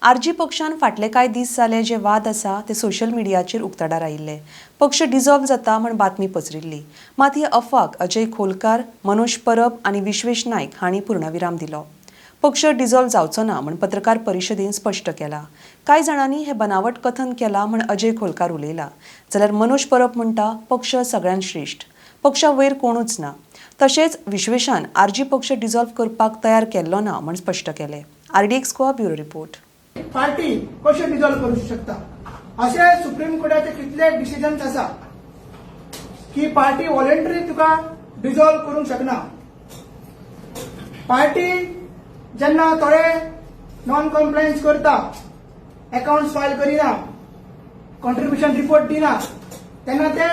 RG पक्षान फाटले कांय दीस जाले जे वाद आसा ते सोशल मिडियाचेर उक्ताडार आयिल्ले. पक्ष डिझॉल्व जाता म्हण बातमी पसरिल्ली. मात हे अफवाक अजय खोलकार, मनोज परब आनी विश्वेश नायक हांणी पूर्णविराम दिलो. पक्ष डिझॉल्व जावचो ना म्हण पत्रकार परिशदेन स्पश्ट केला. कांय जाणांनी हे बनावट कथन केला म्हण अजय खोलकार उलयला, जाल्यार मनोज परब म्हणटा पक्ष सगळ्यांत श्रेश्ठ, पक्षा वयर कोणूच ना. तशेंच विश्वेशान आरजी पक्ष डिझॉल्व करपाक तयार केल्लो ना म्हण स्पश्ट केलें. RDX Goa, bureau report. Party कशें डिझॉल्व करूंक शकता? अशे सुप्रीम कोर्टाचे कितले डिसिजन्स आसा की पार्टी व्हॉलेंटरी तुका डिझॉल्व करूंक शकना. पार्टी जेन्ना थोडे नॉन कॉम्प्लायन्स करता, अकाउंट्स फायल करिना, कॉन्ट्रिब्युशन रिपोर्ट दिना, तेन्ना ते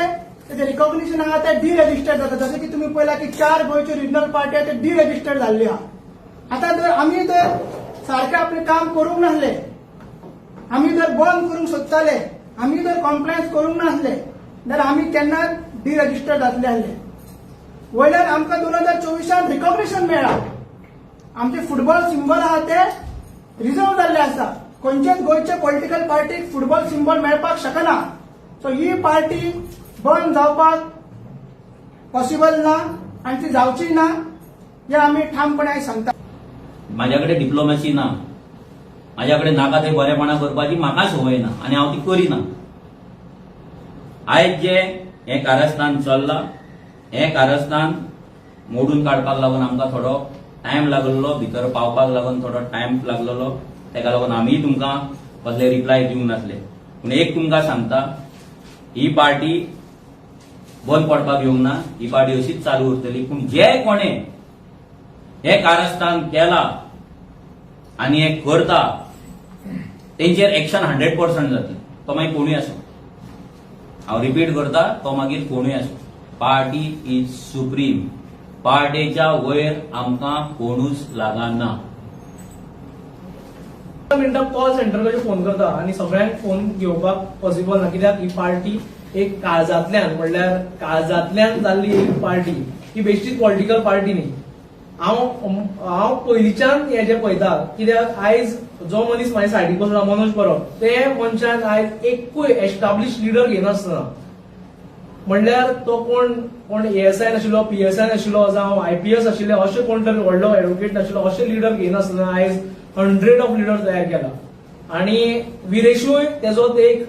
तेजे रिकॉग्निशन आहा ते डिरेजिस्टर्ड जाता. जशें की तुमी पळयला की चार गोंयच्यो रिजनल पार्टी आहा, ते डिरेजिस्टर्ड जाल्ल्यो आहा. आतां जर आमी जर सारकें आपलें काम करूंक नासले, आमी जर बंद करूंक सोदताले, आमी जर कॉम्प्लायन्स करूंक नासले जाल्यार आमी केन्नाच डिरेजिस्टर्ड जातले आसले. वयल्यान आमकां 2024 रिकॉग्निशन मेळ्ळा. आमचे फुटबॉल सिंबल आहा ते रिजर्व जाल्ले आसा. खंयचेच गोंयचे पॉलिटिकल पार्टीक फुटबॉल सिंबल मेळपाक शकना. सो ही पार्टी बंद जावपाक पॉसिबल ना आनी ती जावची ना हे आमी ठामपणे सांगता. माझ्याकडे डिप्लोमॅसी ना. माझ्याकडे नाका ते बरेपणा करपाची म्हाका संवय ना आनी हांव ती करिना. आयज जे हें कारस्थान चल्लां, हें कारस्थान मोडून काडपाक लागून आमकां थोडो टायम लागलेलो, भितर पावपाक लागून थोडो टायम लागलेलो. तेका लागून आमीय तुमकां कसले रिप्लाय दिवंक नासले. पूण एक तुमकां सांगता, ही पार्टी बंद पडपाक येवंक ना. ही पार्टी अशीच चालू उरतली. पूण जे कोणे हे कारस्थान केला आनी हे करता, तेंचेर एक्शन 100% जातली. तो मागीर कोणूय आसूं. हांव रिपीट करता, तो मागीर कोणूय आसूं. Party is supreme. पार्टेच्या वयर आमकां कोणूच लागना. मिनटां कॉल सेंटर कशें फोन करता आनी सगळ्यांक फोन घेवपाक पॉसिबल ना, कित्याक ही पार्टी एक काळजांतल्यान, म्हणल्यार काळजांतल्यान जाल्ली एक पार्टी. ही बेश्टीच पॉलिटिकल पार्टी न्ही. हांव हांव पयलींच्यान हें जें पळयता, कित्याक आयज जो मनीस म्हाज्या सायडीक बसला, मनोज परब, ते मनशान आयज एकूय एस्टाब्लिश लिडर घेनासतना, म्हणल्यार तो कोण कोण एएसआय नाशिल्लो, पीएसआय नाशिल्लो, जावं आयपीएस आशिल्ले, अशे कोण तरी व्हडलो एडवोकेट नाशिल्लो, अशे लिडर घेनासतना आयज हंड्रेड ऑफ लिडर तयार केला. आणि विरेशूय तेजोच एक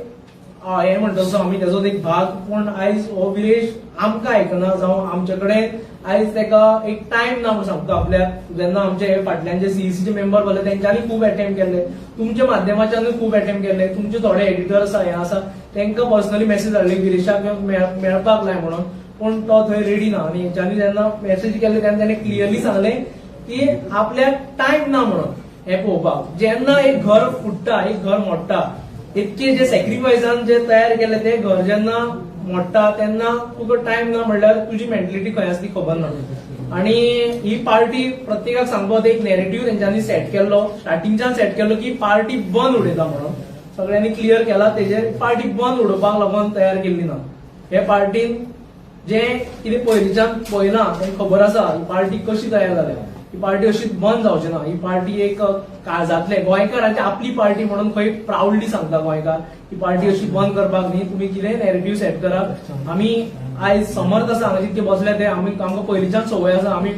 हें म्हणटा तसो आमी तेजोच एक भाग. पूण आयज हो विरेश आमकां आयकना, जावं आमचे कडेन आयज तेका एक टायम ना म्हूण सांगता आपल्याक. जेन्ना आमचे हे फाटल्यान जे सीईसीचे मेंबर बसले, तेंच्यांनी खूब अटेम्प्ट केल्ले, तुमच्या माध्यमाच्यानूय खूब अटेम्प्ट केल्ले. तुमचे थोडे एडिटर आसा, हे आसा, तांकां पर्सनली मेसेज धाडली विरेशाक मेळपाक जाय म्हणून, पूण तो थंय रेडी ना. आनी हेंच्यांनी जेन्ना मेसेज केल्ले तेन्ना ताणें क्लियरली सांगलें की आपल्याक टायम ना म्हणून हें पळोवपाक. जेन्ना एक घर फुट्टा, एक घर मोडटा, इतके जे सॅक्रिफायसान जे तयार केले ते घर जेन्ना मोडटा, तेन्ना तुका टायम ना म्हणल्यार तुजी मेंटलिटी खंय आसा ती खबर ना. आणि ही पार्टी प्रत्येकाक सांगपाक, एक नॅरेटिव्ह तेंच्यांनी सेट केल्लो, स्टार्टिंगच्यान सेट केल्लो की पार्टी बंद उडयता म्हणून. सगळ्यांनी क्लियर केला तेजेर, पार्टी बंद उडोवपाक लागून तयार केल्ली ना. हे पार्टीन जे कितें पयलींच्यान पळयना तेंकां खबर आसा ही पार्टी कशी तयार जाल्या. ही पार्टी अशीच बंद जावची ना. ही पार्टी एक काळजांतले गोंयकारांची आपली पार्टी म्हणून खंय प्रावडली सांगता गोंयकार. ही पार्टी अशी बंद करपाक न्ही. तुमी कितें नॅरेटिव्ह सेट करा. आमी आयज समर्थ आसा, हांगा जितके बसले ते आमी, आमकां पयलींच्यान संवय आसा आमी.